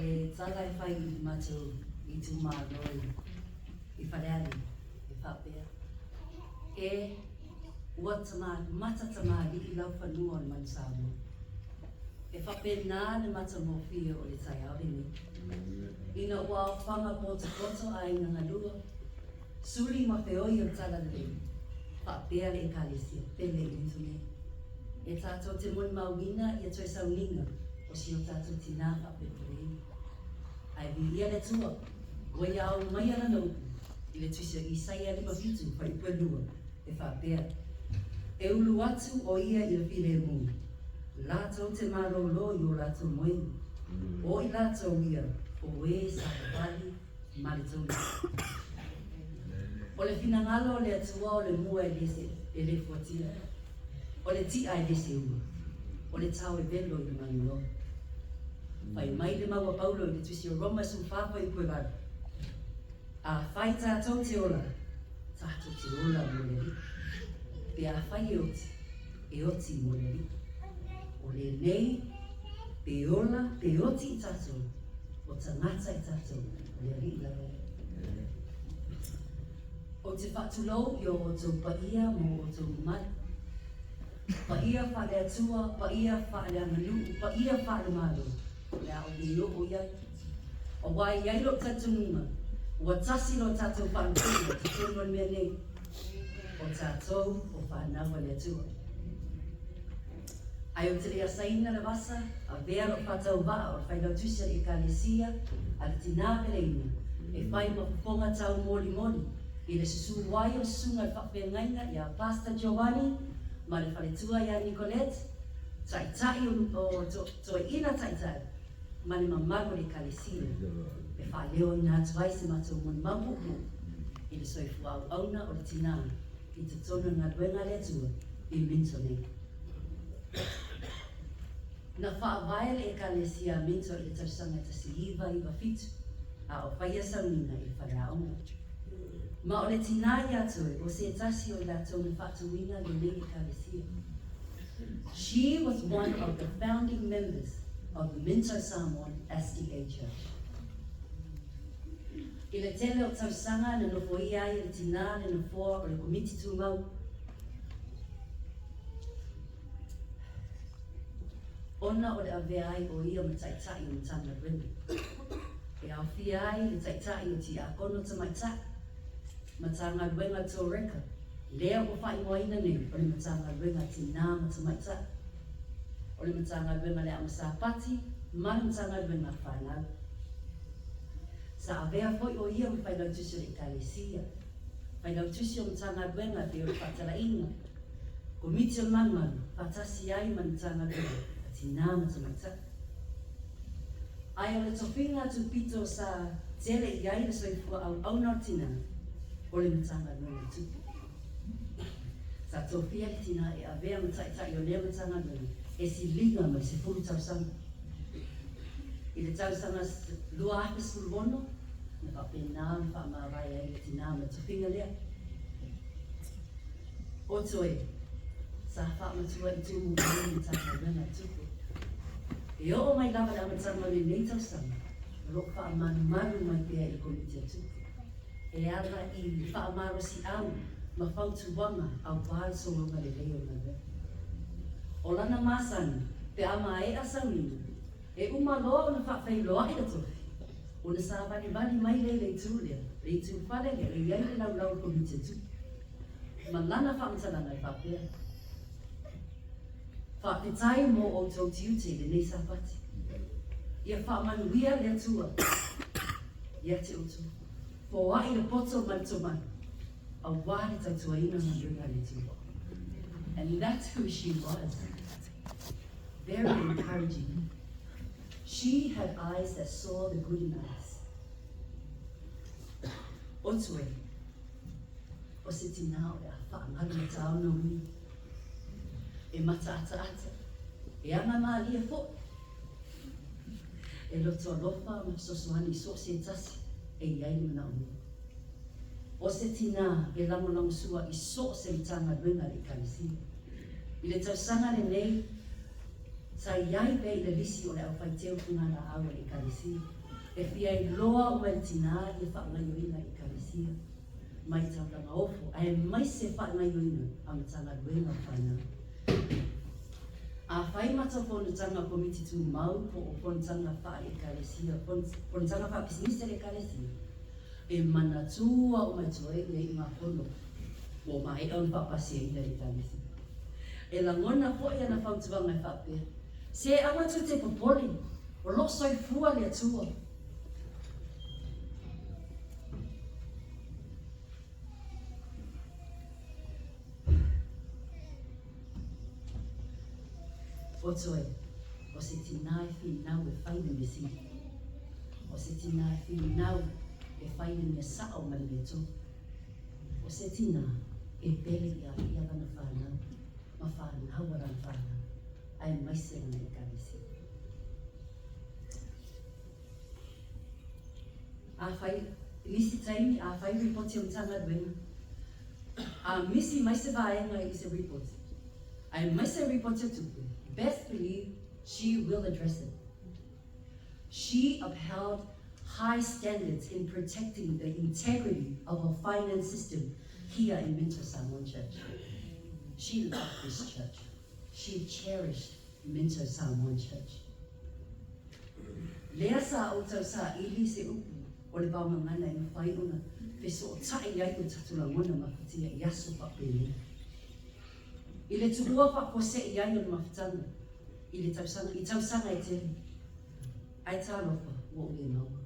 le tala e fai i le matou itumalo i Falealili e faapea, E, ua mata tamalii lau fanua o le Manu Samoa. E faapena le matagofie o le taeao lenei. Ina ua aofaga potopoto aiga galua, suli ma feoi o le talalelei, faapea le Ekalesia pele i Minto nei. E tatou te molimauina ia toe sauniga o si o tatou tinā faapelepeleina. Ae viia le Atua, ua ia ao maia lana upu i le Tusi o Isaia 57 fuaiupu e 2, e faapea, E ulu atu ʻo ia i le filemu, lātou te malōlō i o lātou moenga, ʻo i lātou ia o ē savavali ma le taulima. O le finagalo o le Atua o le mua e le e le fuatia, o le ti'a e le seua, o le tao e velo i le manulō. Fai mai le mau a Paulo i le Tusi o Roma 14 fuaiupu e 8, Afai tātou te ola, tātou te ola mo le Alii. Pe afai e oti, e oti mo le Alii. O lenei, pe ola, pe oti i tātou, o tagata i tātou, o le Alii lava ia. Ou te faatulou i o outou paia ma o outou mamalu. Paia faale-Atua, paia faale-aganuu, paia faale-Malo, o le a ou le oo i ai. Aua e i ai lou talitonuga, ua tasi lo tatou faalupega i totonu o le mea nei, o tatou o fanau a le Atua. Ae ou te le asaina le vasa, avea lou faatauvaa o le failautusi a le Ekalesia a le Tinā Peleina e fai ma fofoga taumolimoli i le susū ai o le susuga i le faafeagaiga ia Pastor Giovanni ma le faletua ia Nicolette, taitai o toeaina taitai, ma le mamalu o le Ekalesia e faaleoina atu ai se matou molimau puupuu i le soifua auauna o le tinā i totonu o le galuega a le Atua i Minto nei. Na faavae le Ekalesia a Minto i le tausaga 1997 a o faia sauniga i le faleaoga. Ma o le tinā ia Toe o se tasi o i latou na faatuina lenei Ekalesia. She was one of the founding members of the Minto Samoan SDA Church. I le tele o tausaga na nofoia ai e le tinā le nofoa o le Komiti Tumau, ona o le avea ai o ia ma taitai o Matagaluega, e aofia ai le taitai o Tiakono Tamaitai, Matagaluega Toreka, lea ua faaigoaina nei o le Matagaluega Tinā ma Tamaitai, o le Matagaluega le Aoga Sapati ma le Matagaluega a Fanau. Sa avea foi ʻo ia ma Failautusi o le Ekalesia, Failautusi o Matagaluega e pei o le Faatalaiga, Komiti o le Malumalu, faatasi ai ma le Matagaluega a Tinā ma Tamaitai. Ae o le tofiga tupito sa tele i ai le soifua auauna o le tinā, o le Matagaluega o Tupe. Sa tofia le tinā e avea ma taitai o lea Matagaluega e siliga ma le 10 tausaga. I le tausaga 2016, na faapena ona faamavae ai le tinā ma le tofiga lea. O Toe, sa faamatua i Tumu i le Matagaluega o Tupe. E oo mai lava le amataga o lenei tausaga, o lo o faamalumalu mai pea i le Komiti o Tupe e ala i faamalosiau ma fautuaga aua le sologa lelei o le galuega. O lana masani, pe a maea sauniga, e uma loa ona faafeiloai le tofi, ona savalivali mai lea i le itu lea, le itu fale lea e i ai le laulau o le Komiti o Tupe. Ma lana faamatalaga e faapea, Faafetai mo outou tiute i lenei Sapati. Ia faamanuia le Atua ia te outou. Foai le poto ma le tomai, aua le tautuaina galuega a le Atua. And that's who she was. Very encouraging. She had eyes that saw the good in others. O Toe, o se tinā o le a faagalu ma tāona ui, e mataataata, e aga mālie foʻi, e loto alofa ma fesoasoani i so o se tasi e i ai le manaomia. O se tinā e lagolagosua i so o se Matagaluega a le Ekalesia. I le tausaga lenei, Sa i ai pea i le lisi o le aufaiteu fugalaau a le Ekalesia, e fia iloa uma e le tinā ia faagaioiga a Ekalesia mai taulaga ofo aemaise faagaioiga a Matagaluega o Fanau. Afai matou fonotaga Komiti Tumau po o fonotaga faale-Ekalesia, fonotaga faapisinisi a le Ekalesia, e manatua uma e Joy ia iugafono ua maea ona faapasiaina e le Ekalesia. E lagona foi ana fautuaga e faapea, Se aua tou te popole, o lo o soifua le Atua. O Joy, o se tinā e finau e fai le mea sili. O se tinā e finau e fai le mea sa'o ma le mea tonu. O se tinā e pele ia ia lana fanau ma fanau a lana fanau, aemaise lana Ekalesia. Afai, nisi taimi, afai ripoti o Matagaluega, a misi mai se vaega i se ripoti, aemaise ripoti o tupe, best believe she will address it. She upheld high standards in protecting the integrity of our finance system here in Minto Samoan Church. She loved this church. She cherished Minto Samoan Church. Lea sa ou tausaili se upu o le vaogagana e mafai ona fesootai ai o tatou lagona mafatia i aso faapenei. I le tuua faafuasei ai o le mafutaga i le tausaga, i tausaga e tele, ae talofa ua ou le maua.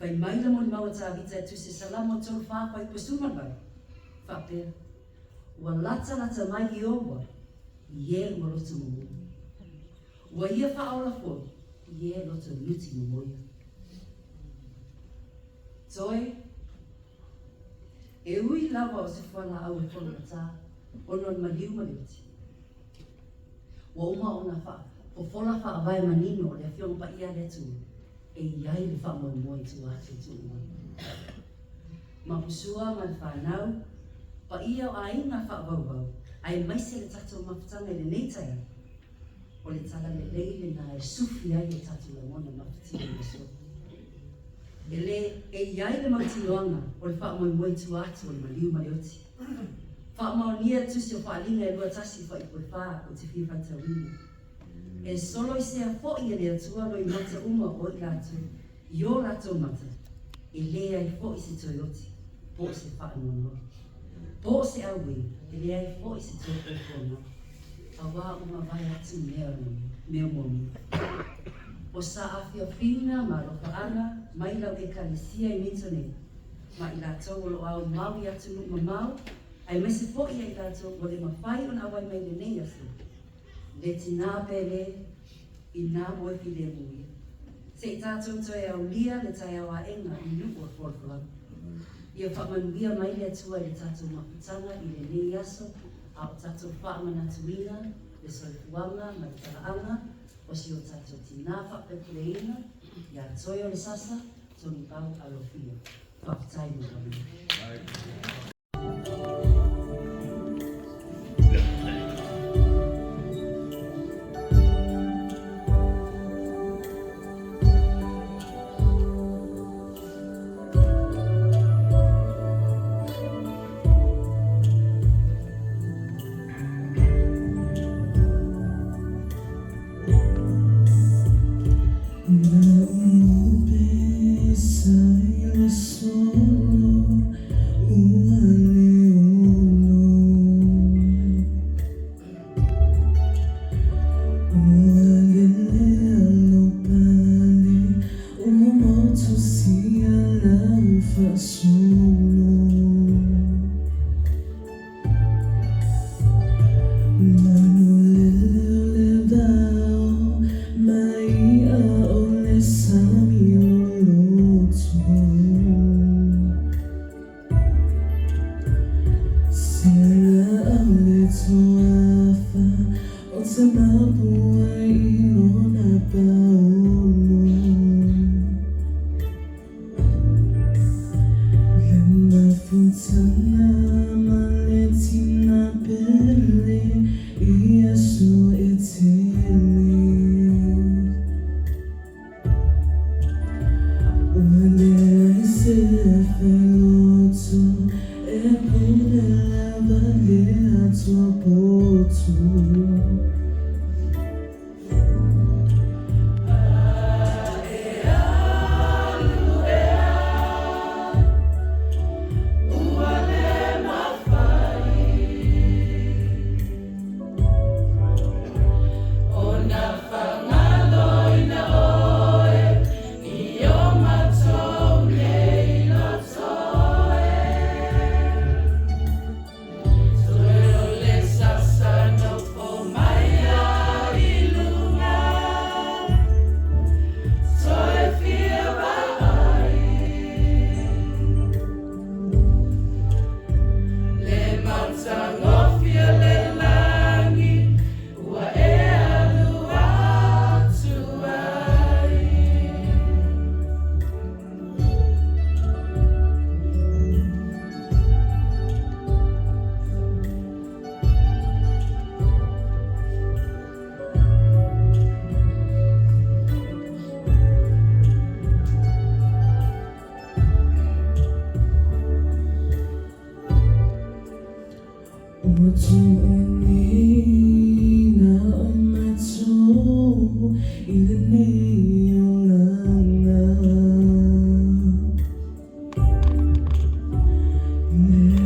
Fai mai le molimau a Tavita e tusi Salamo 34 fuaiupu 18, faapea, Ua latalata mai Iowa i e ua loto momoe. Ua ia faaola foi i e loto nuti momoia. Toe, e ui lava o se fualaau e folomatā ona o le maliu ma le oti. Ua uma ona faafofola faavae manino o le Afioga Paia a le Atua e i ai le faamoemoe i tua atu i tuuga. Mapusua ma le fanau, paia o aiga faavauvau, aemaise le tatou mafutaga i lenei taeao, o le tala lelei lena e sufi ai o tatou lagona mafatia i le aso. E le e i ai le mautinoaga o le faamoemoe i tua atu o le maliu ma le oti. Faamaonia tusi o Faaaliga e 21 fuaiupu e 4 ou te fia faitauina. E soloisea foi e le Atua loimata uma o i latou i ō latou mata, e leai foi se toe oti, po o se faanoanoa, po o se auē, e leai foi se toe puapuaga, auā ua mavae atu mea mea muamua. O sa afiafiga ma alofaaga mai lau Ekalesia i Minto nei, ma i latou o lo o aumau i atunuu mamao, aemaise foi ia i latou ua le mafai ona auai mai i lenei aso, Le tinā pele inā moe filemu ia. Se i tātou toe aulia le taeao aʻega i Nuʻu o Folafolaga. Ia faamanuia mai le Atua i le tatou mafutaga i lenei aso a o tatou faamanatuina le soifuaga ma le talaaga o si o tatou tinā faapepuleina iā Toeolesasa Togipau Alofia. Faafetai mo lou avanoa. motu. Ua tuuina o matou i lenei olaga.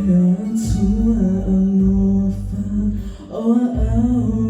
Le Atua alofa o aao.